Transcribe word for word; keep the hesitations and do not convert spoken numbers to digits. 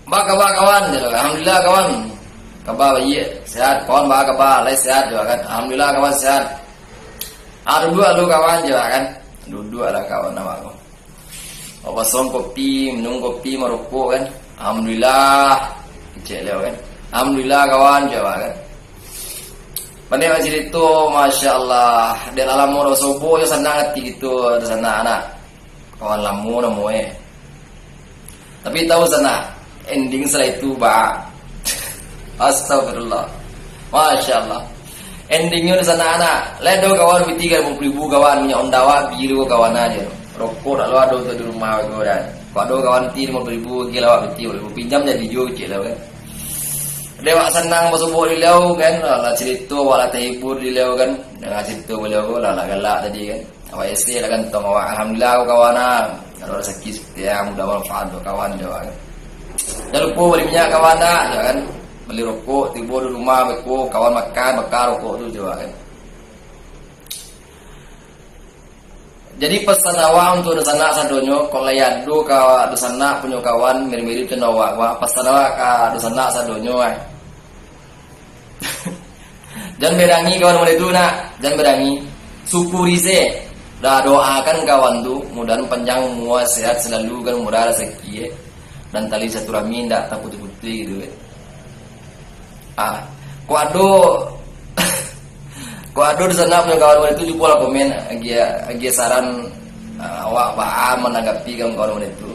Ba kaba kawan, jar. Alhamdulillah kawan. Kaba baiak, sehat. Kawan ba kaba, lai sehat jo kan. Alhamdulillah kawan sehat. Ah, duduak lu kawan, jar kan. Duduaklah kawan awak ko. Awak pasang kopi, minum kopi, marokok kan. Alhamdulillah. Kecek lewat kan. Alhamdulillah kawan, jar kan. Pandai awak carito, masya Allah. Dek lah lamo dah basobok jo, sanang ati kito, ado sanak anak. Kawan lamo namo eh. Tapi tahu sanak, ending setelah itu ba. Astagfirullah. Masya Allah. Endingnyo di sanak anak. Lai do kawan piti ka limo puluah ribu kawan, minyak onda awak bali lo kawan ajo. Rokok dak lo ado tu di rumah ko dah. Kok ado kawan piti limo puluah ribu, gi lah awak piti limo puluah ribu. Pinjam jadi jo kecek lah kan. Dek awak sanang basobok di liau kan. Lah carito, awak lah tahibur di liau kan. Danga carito baliau ko lah, lah galak tadi kan. Awak isi lah kantong awak. Alhamdulillah, kawan ah. Kalau rasaki setia, mudah manfaat buat kawan jo kan. Jan lupo bali minyak kawan ah, jo kan. Bali rokok, tibo di rumah beko, kawan makan, baka rokok tu jo kan. Jadi pasan awak untuak dunsanak sadonyo, kok lai ado ka dunsanak punyo kawan mirip-mirip cando awak, wah, pasan awak ka dunsanak sadonyo ah. Jan berangi kawan model tu nak, jan berangi. Syukuri se. Dah doakan kawan tu, mudahan panjang umua, sehat selalu kan, murah rasaki eh. Dan tali silaturahmi ndak taputuih-putuih gitu eh. Ah, kok ado, kok ado dunsanak punyo kawan model tu, cubolah komen, agiah, agiah saran, ah, awak baa mananggapi kawan-kawan model tu.